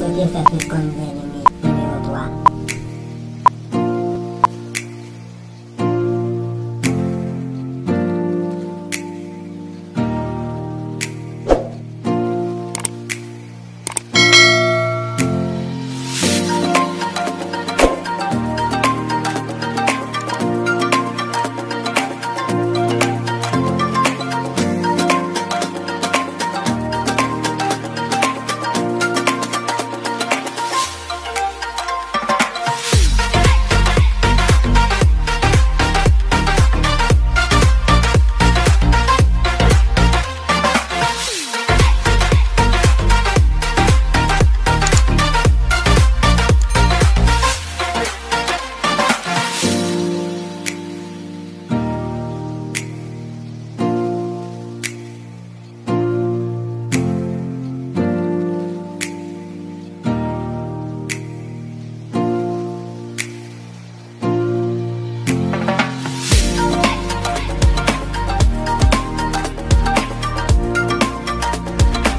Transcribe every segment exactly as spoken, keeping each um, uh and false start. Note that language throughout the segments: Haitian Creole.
Yo te fè Pit Konn vini nimewo twa.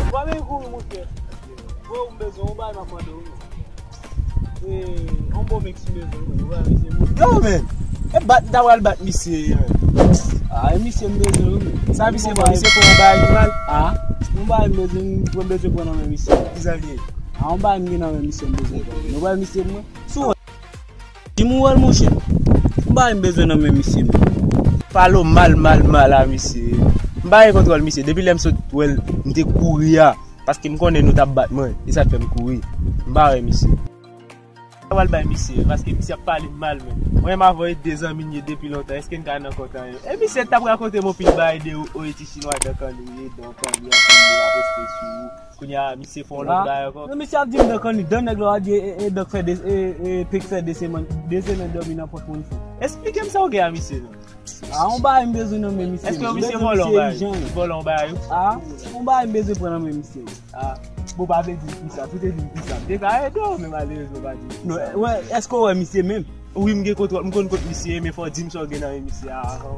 Ou pa vin kouri, monchè. Bro, m bezwen yon bagay m ap mande w, non. E, yon bon mix m bezwen, non. Ou pa misye, non. Yo, men. E bat, m ta pral bat misye, men. Ah, e misye m bezwen, wi, men. Sa misye fè, misye fè yon bagay ki mal? Ah, yon bagay m bezwen, m bezwen pran nan men misye. Kisa l ye? Ah, yon bagay m gen nan men misye m bezwen pran. Yon bagay misye mwen. Sou Di m ou wè l, monchè. M pa menm bezwen nan men misye, men. Pale w mal, mal, mal a misye. M pa gen kontwòl misye. Depi lè m sot wè l, m te kouri a. Paske m konnen nou t ap bat mwen. E sa k fè m kouri. M pa wè misye. Sa pral bay misye, paske misye ap pale m mal, men. Mwen menm avè w e de zanmi n ye depi lontan. Èske n ka nan kont anyen? E misye t ap rakonte m anpil bagay de ou, o, e ti chinwa dan kanni, e dan kanni, anpil de la poste sou ou. Kounye a, misye fè yon lòt bagay ankò. Non, misye ap di m dan kanni, dan nèg la, w a di, e, e, dan k fè de, e, e, pik fè de semèn, de semèn dòmi nan pòt moun fou. Esplike m sa w gen a misye, non. A, yon bagay m bezwen nan men misye. Èske misye vòlè yon bagay? Vòlè yon bagay? A, yon bagay m bezwen pran nan men misye. A, bon, pa vle di m kisa, si w te di m kisa, m te ka ede w, men malerezman, w pa di m kisa. Non, wè, èske w wè misye menm? Wi, m gen kontwòl, m konn kot misye ye, men fò w di m sa w gen nan men misye a avan.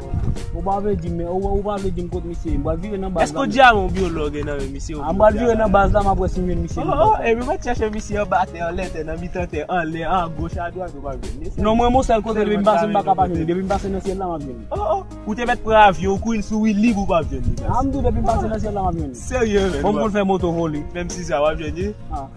Ou pa vle di m, men, ou, ou pa vle di m kot misye ye. M pral vire nan baz la. Èske w dyaman oubyen w lò w gen nan men misye? A, m pral vire nan baz la, m ap wè si m jwenn misye. Oh, oh, epi m ap chèche misye anba tè, anlè tè, nan mitan tè, anlè, agoch, adwat, ou p ap jwenn li. Non, mwen, yon sèl kote, depi m pase, m pa ka pa jwenn li. Depi m pase nan syèl la, m ap jwenn li. Oh, oh, ou te mèt pran avyon, ou kouri l sou wi lib, ou p ap jwenn li, baz. A, m di w, depi m pase nan syèl la, m ap jwenn li. Serye, men. Bon, m konn fè moto vole. Menm si sa, w ap jwenn li? A.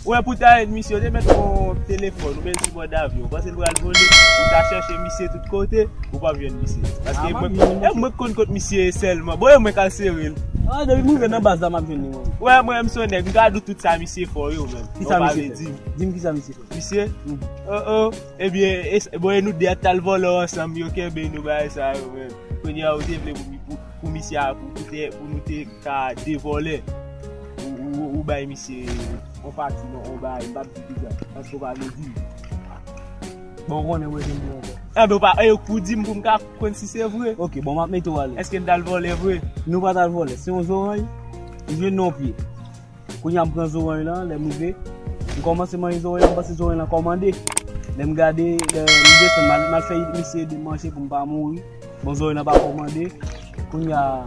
Wè, pou ta ede misye, yo te mèt pran telefòn, oubyen ti bò davyon. Ou panse l pral vole, ou ta chèche misye tout kote, ou p ap jwenn misye. Paske mwen, e mwen k konn kot misye ye sèlman. Bon, e mwen k al sere l. A, depi m rive nan baz la, m ap jwenn li, mwen. Wè, mwen, m se yon nèg, m ka di w tout sa misye fè yo, men. Kisa misye fè? Di m kisa misye fè. Misye? Oh, oh. Ebyen, bon, e nou de a t al vòlè ansanm, yo kenbe nou bagay sa yo, men. Kounye a, ou te vle pou, pou, pou misye a, pou, pou te, pou nou te ka de vòlè. Ou, ou, ou bay misye yon pati nan yon bagay, m p ap di kisa, paske w pa vle di m. Bon, ou konnen mwen te di ankò. Enben, ou pa, e, ou di m pou m ka konn si se vre. Ok, bon, m ap mete w alèz. Èske n t al vòlè vre? Nou pa t al vòlè. Se yon zoranj, m jwenn nan yon pye. Kounye a, m pran zoranj lan, lè m rive, m kòmanse manje zoranj lan, m panse zoranj lan kòmande. Lè m gade, lè m desann, m al, m al fè misye ede m manje pou m pa mouri. Bon, zoranj lan pa kòmande. Kounye a,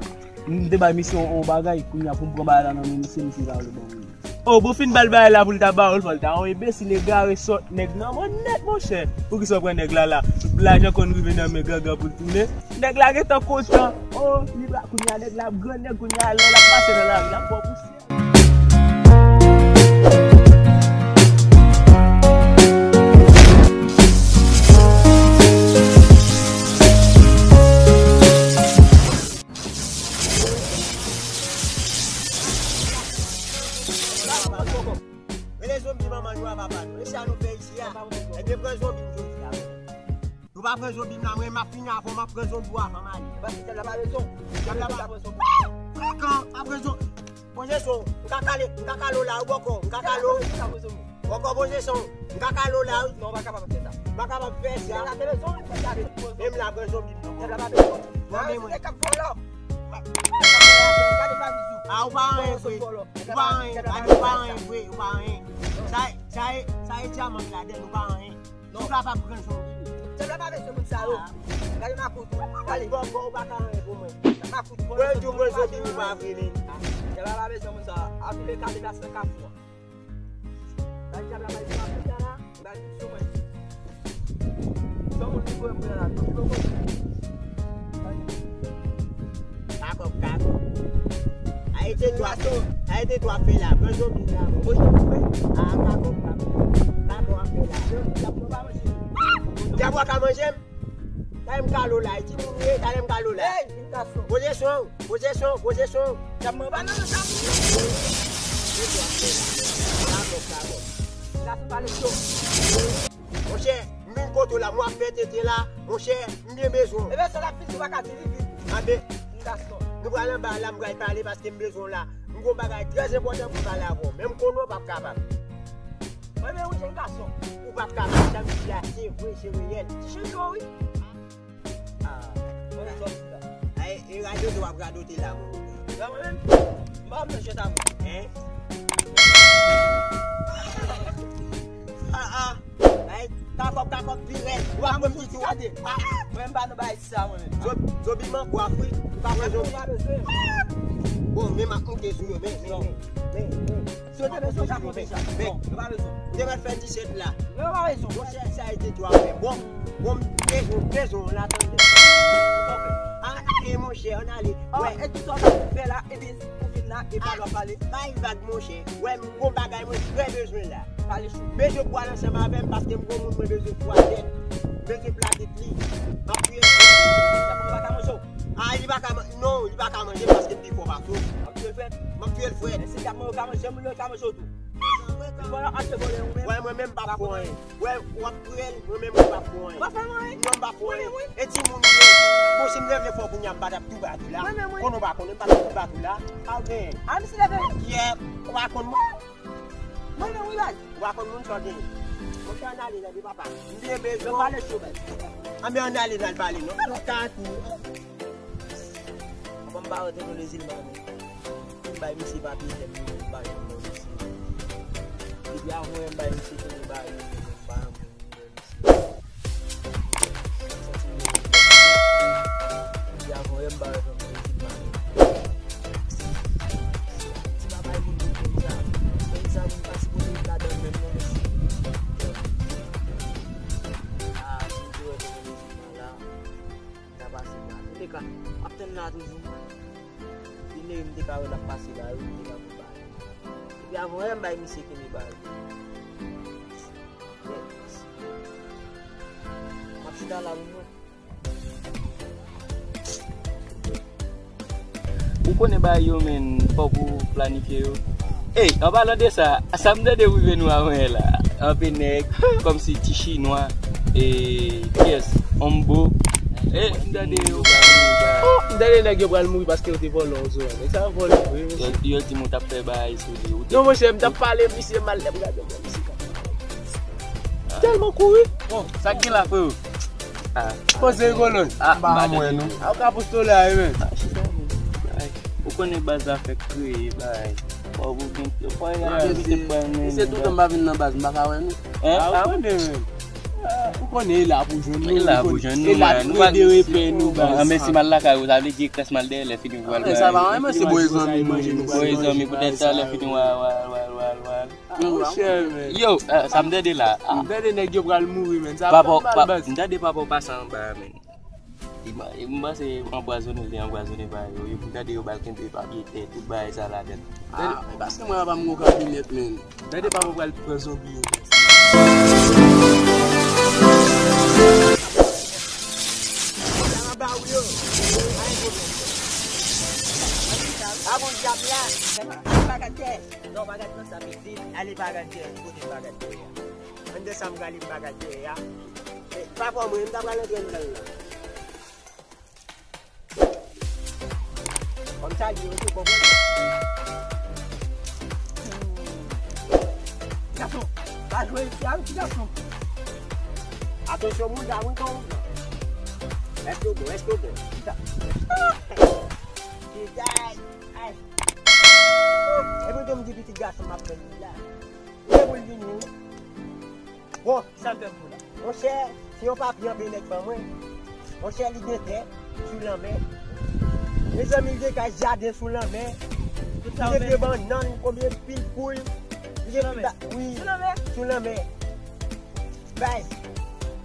m te bay misye yon, yon bagay. Kounye a, pou m pran bagay la nan men misye, misye pa vle ban mwen. Oh, bon, fin ba l bagay la pou l ta ba w l, fò l ta yon enbesil egare sòt nèg nan mwen nèt, monchè. Poukisa w pran nèg la la? Lajan konn rive nan men gangan pou l tounen. Nèg la gentan kontan. Oh, li pa, kounye a nèg la ap gran nèg, kounye a lè l ap pase nan lari, l ap pran pousyè. Rele zonbi manman nou a papa nou. E sa nou fè isi a? Ebyen, pran zonbi m jodi a. Nou pa pran zonbi m la, mwen m ap fini avè w, m ap pran zonbi w avan m ale. Paske dyab la pa bezwen w. Dyab la pa bezwen w. Frekan, pa pran zonbi. Bon, Jason, m ka kale, m ka kale w la, ou bòkò, m ka kale w. Bòkò, bon, Jason, m ka kale w la, wi. Non, ou pa kapab fè sa. M pa kapab fè sa. Dyab la te bezwen w, ou pa bezwen w. Menm la, pran zonbi m non. Dyab la pa bezwen w. Mwen menm, mwen. Nèg k ap vòlò. Gade pa bizou. A, ou pa anyen vre. Ou pa anyen, gade, ou pa anyen vre, ou pa anyen. Sa e, sa e, sa e dyaman ki ladan l, ou pa anyen. Non. Ou kapab pran zonbi. Dyab la pa bezwen moun sa yo. Gade makout ou. Gade. Bon, bon, ou pa ka anyen pou mwen. Makout ou. Mwen di w pran zonbi m, ou pa vre, men. Dyab la pa bezwen moun sa. Antouleka, li pa san kafou. Ay, sa fè sa la. Bay sou mwen. Sa moun ki voye m pran la. Kakòb, kakòb. Arete twa, arete twa fè la. Pran zonbi la. Mwen, mwen. Ah, kakòb, kakòb. Kakòb ap fè la. Dyab ou ka manje m? Talè m kalo la, e timoun ou ye, talè m kalo la. Hey, vin gason. Poze son, poze son, poze son. Dyab mwen pa nan sa. Kakòb, kakòb. Gason pale cho. Monchè, m vin kote w la, m ap fè tenten la, monchè, m byen bezwen w. Ebyen, sa l ap fini, ou pa ka di li vin. Anben, m gason. Nou pral anba la, m pral pale paske m bezwen w la. M gon bagay trè enpòtan pou m pale avè w, men m konnen w p ap kapab. Mwen menm, wi, jèn gason. Ou p ap kapab, sa m di la, se vre, se reyèl. Ti chen cho, wi. Ah, mwen, jòs la. Ay, e radote w ap radote la, mwen. La, mwen menm, m pa manje ta mwen. Hein? Ah, ah. Ay, kakòb, kakòb, pi rèd. Ou pa mwen ki tou. Gade. Ah, mwen, m pa nan bagay sa, mwen menm. Zo-, zobi mango Afrik. Ou pa manje. Ou pa bezwen. Bon, men m ap moute sou yo, men, men, men, men, men. Si w te bezwen, w t ap monte sa. Men, non, yo pa bezwen. Ou te mèt fè disèt la. Non, yo pa bezwen. Monchè, sa e te twa fè. Bon, bon, m bezwen, bezwen, la tande. Ah, e monchè, ann ale. Ah, wè. E tout sa w t ap fè la, epi ou vin la, e pa dwa pale. Bay vag, monchè. Wè, m gon bagay mwen trè bezwen la. Pale cho. Bezwen pwal ansanm avè m paske m gon moun mwen bezwen fwa tèt. M bezwen platit li. M ap touye l. Sa pou w pa ka manje w. Ah, li pa ka man-, non, li pa ka manje paske m pi fò pase w. M ap touye l frèt. M ap touye l frèt. E si gad mwen yo ka manje moun yo ka manje w tou. Vòlè, achte vòlè ou menm. Wè, mwen menm m p ap fè anyen. Wè, w ap touye l, mwen menm mwen p ap fè anyen. Ou pa fè anyen? Non, m p ap fè anyen. E timoun ou ye. Bon, si m leve fò kounye a, m pa t ap tou bat ou la. Mwen menm, wi. Konnen w pa konnen, m pa t ap tou bat ou la. A w genyen. A, misye leve. Yè, ou pa konn mwen. Mwen menm, wi, baz. Ou pa konn moun sa w genyen. Monchè, ann ale nan de papa. M byen bezwen w. Pale cho, baz. Anben, ann ale nan pale, non. Ou ka tou. Avan m pa rete nan lezilman, men. M bay misye papye, men m pa janm wè misye. Depi avan yè m bay misye kenbe bagay, men m pa janm wè misye. Depi avan yè m pa janm wè misye. Ti pa bay moun pou peyi sa. Peyi sa, moun pa sipoze viv ladan l menm, non, mesye. Ah, si m te wè kote lezilman la. Sa pase pa. Antouka, m ap tann la toujou. Vini, m te ka wè l ap pase la, wi, m te ka konpare. Epi avan yè m bay misye kenbe bagay. M ap chita la pou mwen. Ou konnen bagay yo, men, fòk ou planifye yo. Ey, an palan de sa, sa m tande rive nou avanyè la. Anpe nèg, kòmsi ti chinwa, e, kiyès? Ombo. E, m tande yo pral mouri, bagay. Oh, m tande nèg yo pral mouri paske yo te vòlè yon zo. Nèg sa vòlè vre, mesye. Yo, yo di m ou t ap fè bagay sou li. Non, monchè, m t ap pale, misye mal, lè m gade, misye. Tèlman kouri. Bon, sa k gen la, freo? Ah. Poze rigolo. Ah, m pa janm wè nou. A, ou ka poste la, wi, men. Ah, chita, men. Ay, ou konnen baz la fèk kreye, bay. Fò ou gen, fò y ap evite pran men. Se toutan m pa vin nan baz, m pa ka wè nou. Hein? Ah, ou konnen, men. Ou konnen, e la pou jwenn nou. E la pou jwenn nou, man. E la pou ede repè nou, baz. Ah, men si m al lakay ou, sa vle di klas m al dèyè lè fini pou al. Ah, men sa va, men se bon, e zanmi, manje nou. Bon, e zanmi, poutèt sa, lè fini, wa, wa, wa. Ah, monchè, men. Yo, eh, sa m tande la. Ah. M tande nèg yo pral mouri, men. Sa pa mal, baz. M tande papa w pase anba, men. Li ma-, m panse anpwazonnen, li anpwazonnen pa yo. Yo, m tande yo ba l kenbe papye tè, tout bagay sa ladan l. Ah, men paske mwen pa m gon kabinèt, men. Tande papa w pral pran zonbi yo. Anba ou yo. Pa gen pwoblèm. Pa gon dyab la. Bagay tè. Non, bagay nan sa, pitit. Ale bagay tè, kote bagay tè a? Anndan sa m prale m bagay tè a. E, pa fò mwen, m ta pral antre anndan l la. Kòm sa ye, ok, bon, bon. Gason, pa jwe isi a, wi, ti gason. Atansyon, moun la, moun la. Èske w bon, èske w bon? Chita. Chita, ay. Epi tou m di pitit gason m ap tann li la. Ou gen pou l vini, wi. Bon, sa m fè pou la. Monchè, se yon papye anpe nèg ban mwen. Monchè, li gen tè sou lanmè. Mezanmi, li gen kay jaden sou lanmè. Li gen bannann, konbyen pil poul. Wi, sou lanmè. Bay,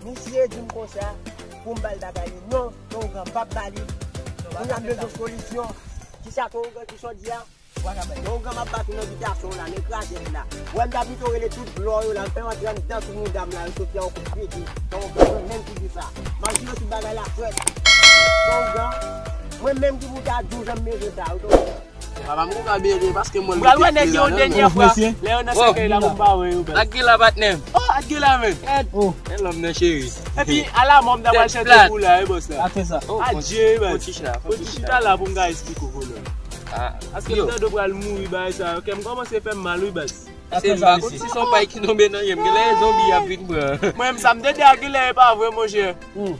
misye di m konsa pou m ba l bagay li. Non, Tongan, m p ap ba li. Kounye a m bezwen solisyon. Kisa Tongan ki sot di a? Tongan, m ap bat ou nan bitasyon w la, men kraze l la. Wè m ta pito rele tout blò yo la, m fè antre anndan tou mouda m la, yo soti a yon kout pye di Tongan, mwen menm ki di sa. M ap jire tout bagay la frèt. Tongan, mwen menm ki pou ta di w jan m bezwen sa, yo Tongan. Papa m gon ka byen paske mwen. Pral wè nèg yo dènyè fwa. Lè yo nan sèkèy la pou m pa wè yo baz. Ak gila patnè m. Oh, ak gila men. Oh, e lòm nan cheri. Epi ala mò m ta pral chante pou la, e bòs la. Ak fè sa. Adye baz. Fò ti chita la pou m ka esplike w volè. Paske m tande w pral mouri bagay sa yo. Kè m kòmanse fè m mal wi baz. Se m pa konn si se yon pay ki tonbe nan je m. Genlè e zonbi y ap vin pran. Mwen menm sa m tande a genlè e pa vre monchè.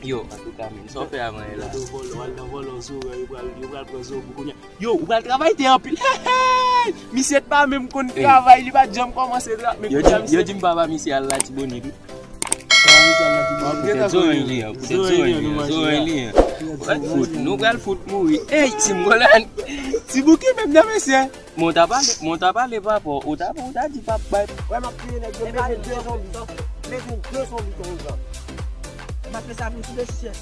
Yo, antouka men, sa w fè avan yè la. Yo vòlò, al nan vòlò zorèy, yo pral, yo pral pran zonbi kounye a. Yo, ou pral travay tè anpil. Hey, hey! Misye t pa menm konn travay, li pa t janm kòmanse travay. Yo di m papa misye al Latibonit wi. Poutèt zorèy li an, poutèt zorèy li an, zorèy li an. Nou pral fout, nou pral fout mouri. Ey, ti m golan. Ti bouki menm nan mesye. Mwen ta pale, mwen ta pale papa, ou ta, ou ta di papa bay. Wè m ap touye nèg yo, mete de zonbi. Mete de zonbi Tongan. M ap fè sa pou tou de chèf.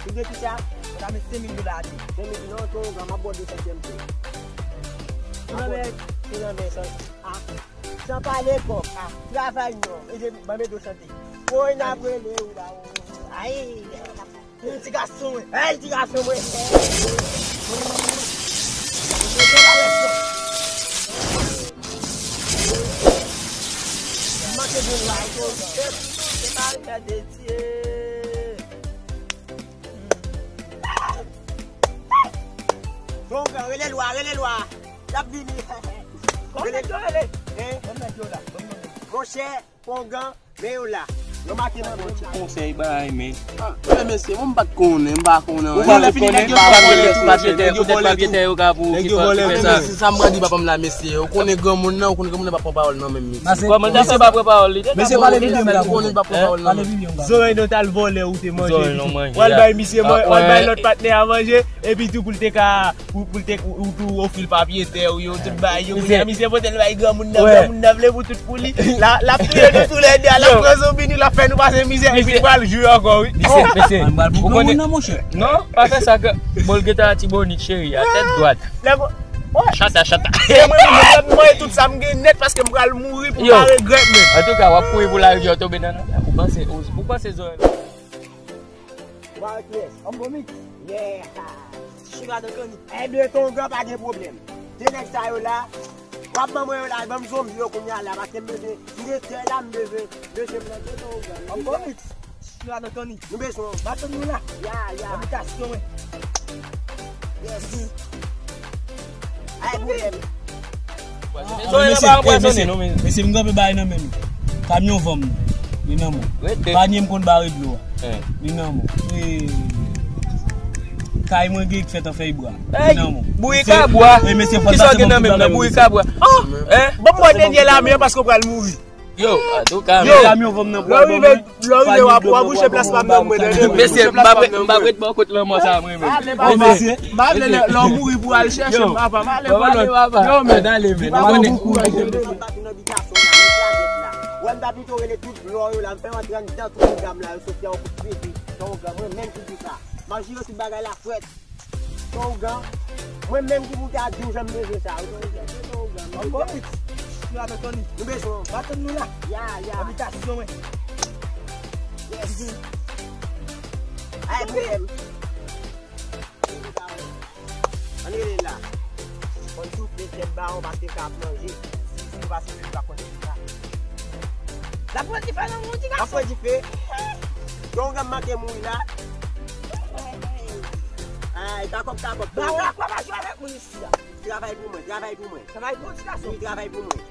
Tou de kisa? Ou ta met senk mil dola ate. Senk mil non Tongan, m ap bò de santyèm tou. Tou nan men, tou nan men san. San pale kòb. Travay non. Ede m, ban m ede w chante. Woy n ap rele ou la. Ayi. Ti gason mwen. Hey, ti gason mwen. Manke bon la. Se pa l ka detye. Tongan, rele lwa, rele lwa. L ap vini. Kòm nèg yo rele. Hein? Kòm nèg yo la. Monchè, Tongan, men yo la. Yo make nan men yo. Konsèy bay men. Ah, men mesye, mwen m pa t konnen, m pa konnen. Ou pa konnen, ou pa konnen, poutèt papye tè yo ka pou ou ki fè sa. Mesye, sa m pral di papa m la, mesye. Ou konnen granmoun nan, ou konnen granmoun nan pa pran pawòl nan menm, mesye. Kòman mesye pa pran pawòl li? Mesye, pale vini, ou konnen pa pran pawòl nan menm. Zorèy nou t al vòlè ou te manje. Ou al bay misye, ou al bay lòt patnè a manje. Epi tou pou l te ka, pou, pou l te, ou, ou tou ofri l papye tè, ou yo tout bay, yo kounye a misye pote l bay granmoun nan, granmoun nan vle pou tout pou li. La, l ap touye nou tou lè de a, l ap pran zonbi nou, l ap fè nou pase mizè, epi l pral jwe ankò, wi. Mesye, mesye, ou konnen, non, pa fè sa, ke Bòl gentan Latibonit, cheri, a tèt dwat. Chata, chata. E mwen, mwen, mwen, mwen, tout sa m gen nèt, paske m pral mouri pou m pa regrèt, men. Antouka, w ap kouri pou larivyè, w tonbe nan, ou panse, ou, ou panse zorèy. Wa, yes. Homme comics. Yeah. Ti chira de kanni. Ebyen, Tongan pa gen pwoblèm. De nèg sa yo la, w ap ban mwen yo la, ban m zonbi yo kounye a la, paske m bezwen, m gen tè la, m bezwen, bezwen plante Tongan. Homme comics. Ti chira de kanni. Nou bezwen. M atann nou la. Ya, ya. Abitasyon mwen. Yes. Ay, pwoblèm. Mesye, mesye, m kanpe bay nan men nou. Kamyon vanm nan. Li nan men w. Panye m konn bare dlo a. Li nan men w. Kay mwen gen k fèt an fèy bwa. Li nan men w. Bourik a bwa. Kisa w gen nan men m nan? Bourik a bwa. Ban m bò dènye lame an paske w pral mouri. Yo, antouka, yo, lè w rive, lè w rive, w ap, w ap bouche plas pa m nan mwen, tande. Mesye, m pa ret, m pa ret bò kot lanmò sa mwen menm. M pa vle lè w mouri pou al chèche m, papa. M ale, papa. Yo, men. Wè m ta pito rele tout blò yo la, m fè antre anndan tou medam la, yo soti a yon kout pye di, Tongan, mwen menm ki di sa. M ap jire tout bagay la frèt. Tongan. Mwen menm ki pou ta di w jan m bezwen sa. Tongan. Tongan. Tongan. Nou bezwen w. Atann nou la. Ya, ya. Abitasyon mwen. Yes. Ay, pwoblèm. Ann rele la. Konn soufle tèt bawon paske l ka ap manje. Si, si nou pa soufle, nou pa konn sa. L ap pran dife nan moun ti gason. L ap pran dife. Tongan manke mouri la. Ay, kakòp, kakòp. Ba w la, kwa pa jwe avèk moun isi a. Travay pou mwen, travay pou mwen. Travay pou ti gason. Wi, travay pou mwen.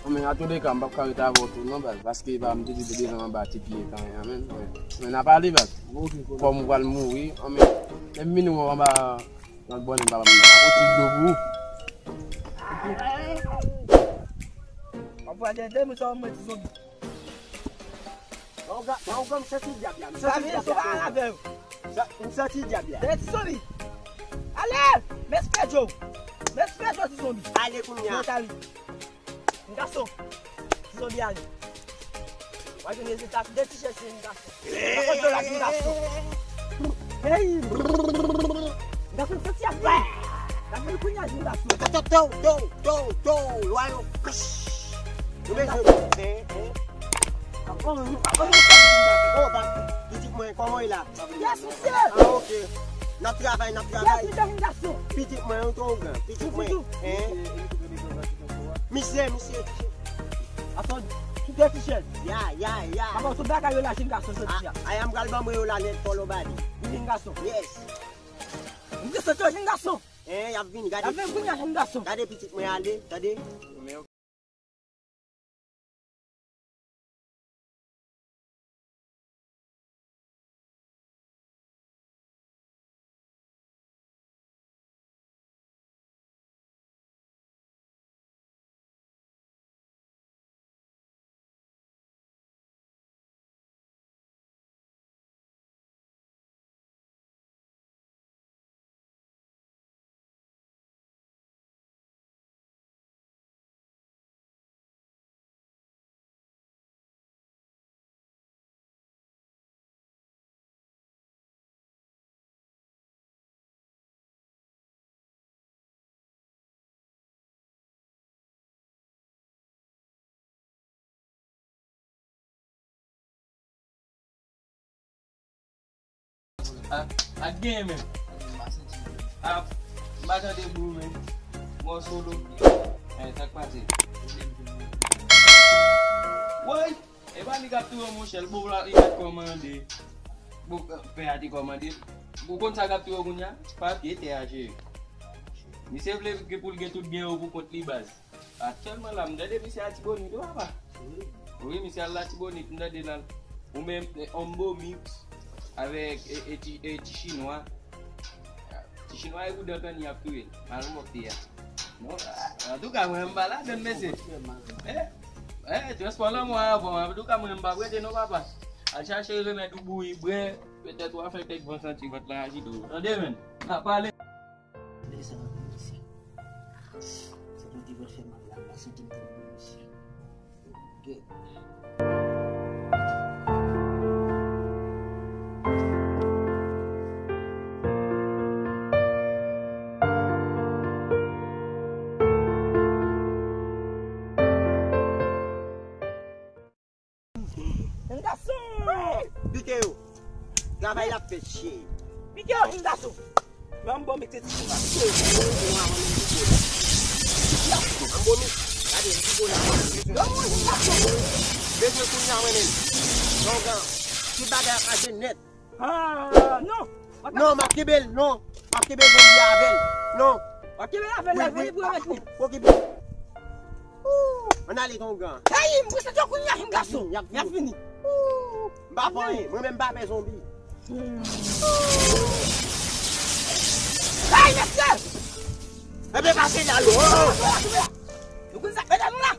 Anmè, a tou de ka, m p ap ka ret avè w tou non, baz, paske pa m te di te devan anba ti pye kanyen an, men. Men n a pale, baz. Kòm ou pral mouri, anmè, lè m vini w anba, nan bòn papa m nan, yon ti dlo pou ou. Anmè, m santi dyab la, m santi dyab la. M santi dyab la. Ale! Mèsi Pedro! Mèsi Pedro, ti zonbi! Ale kounye a! Mwen ale! Jenn gason! Ti zonbi ale! W a jwenn rezilta sou de ti chèz, jenn gason! Hey! Jenn gason! Hey! Jenn gason, santi ap vini! Gade l kounye a, jenn gason! Tow, tow, tow, tow, tow, lwa yo! Ksh! Nou bezwen, hein, hein. Oh, pitit mwen, kòman w ye la? Yes, mesye! Ah, ok. N ap travay, n ap travay. Yes, mesye, jenn gason! Pitit mwen, ou twò gran. Pitit mwen, hein? Misye, misye. Atann, tout de ti chèz. Ya, ya, ya. Papa, tout bagay yo la, jenn gason, jodi a. Ay, m pral ban mwen yo la nèt, follow body. Wi, jenn gason. Yes. M te soti, jenn gason. Hein, y ap vini, gade. Y ap vini kounye a, jenn gason. Gade pitit mwen ale, tande. A, a genyen menm. A, m pa tande bri men. Mwen solo. Eh, sa k pase? Woy! E pa li k ap touye w, monchè, l bon la, li pa t kòmande. Bon, pè a te kòmande. Ou konn sa k ap touye w kounye a? Papye tè a, cheri. Misye vle pou l gen tout byen yo pou kont li, baz. Aktyèlman la, m tande misye Latibonit, wi, papa. Wi, misye al Latibonit, m tande la. Ou menm, eh, Ombo Mix avèk, eh, eh, ti, eh, ti chinwa. Ti chinwa e pou dan kanni ap touye l. Mal mòte a. Non, antouka, mwen, m pa ladann, mesye. Eh, eh, transpò lanmò a avan. Antouka, mwen, m pa prete non, papa. Al chache remèd ou bouyi, bwè. Petèt w a fè kèk bon santi vant lan ajite w. Tande, menn. N a pale. Lè sa anpil, mesye. Sa mwen te pral fè mal la, m pa santi m trè byen, mesye. Gèt. Jenn gason! Pike yo. Travay la fè cheri. Pike yo, jenn gason. Men Ombo Mix te ti chinwa. Pike yo. Ombo Mix. Gade, m pike w la. Yo, jenn gason. Bezwen kounye a mwen menm. Longan. Tout bagay ap mache nèt. Ah, non. Non, m ap kenbe l, non. M ap kenbe zonbi a avè l. Non. W ap kenbe l avè l, wi, wi, wi, pou remèt li. Fò kenbe. Ann ale, Tongan. Hey, m prese tchò kounye a, jenn gason. Y ap fini. Y ap fini. M pa fè anyen. Mwen menm m pa pè zonbi. Hey, mesye! Ebyen, pase la, yo. Yo konn sa k mete nou la.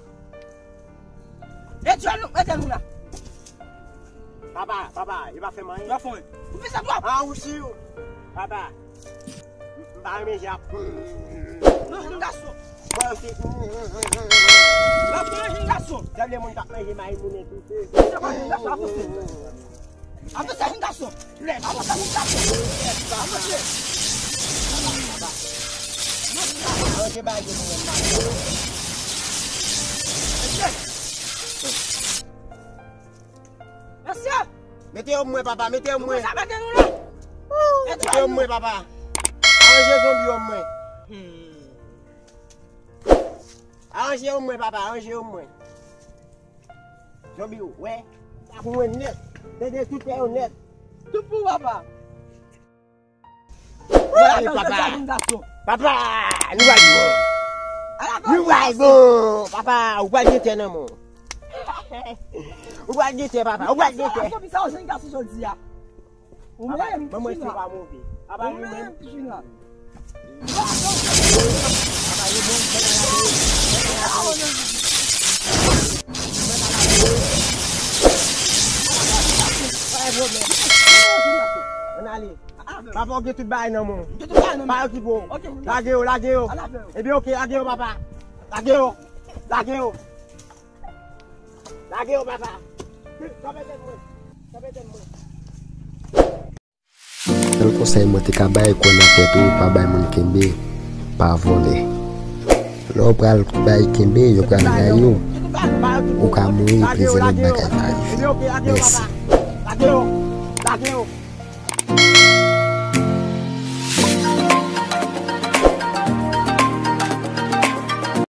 Mete nou, mete nou la. Papa, papa, e pa fè m anyen. Yo fè. Ou fè sa twòp. Ah, ou si. Papa. M pa renmen jan. Non, jenn gason. Mwen osi. Mwen pran jenn gason. Gade moun k ap manje mayi moun tou. Jenn gason, avanse. Avanse, jenn gason. Avanse, jenn gason. Avanse. Avanse, bay yo mwen. Mesye! Mete yo mwen, papa, mete yo mwen. Mete yo mwen, papa. Aranje zonbi yo mwen. Aranje yo mwen, papa, aranje yo mwen. Zonbi yo, wè. Sa pou mwen nèt. Tande tout tè yo nèt. Tout pou papa. Wè, papa. Papa, nou pral bon. Nou pral bon. Papa, ou pral gen tè nan men w. Ou pral gen tè, papa. Ou pral gen tè. Sa yon jenn gason jodi a. Ou menm, mwen se pa move. Papa, ou menm, jina. Papa, li bon, bon, bon. Pa gen pwoblèm. Ann ale. Papa, ou gen tout bagay nan men w. Gen tout bagay nan men. Pa okipe w. Ok. Lage yo, lage yo. Al avè yo. Ebyen, ok, lage yo, papa. Lage yo. Lage yo. Lage yo, papa. Kanpe tèt mwen. Kanpe tèt mwen. Sèl konsèy mwen te ka bay, kwè nan tèt ou, pa bay moun kenbe, pa vòlè. Lè w pral bay kenbe, yo pral rayi w. Ou ka mouri, plizyè lòt bagay ka rive. Mèsi. Lage yo, lage yo.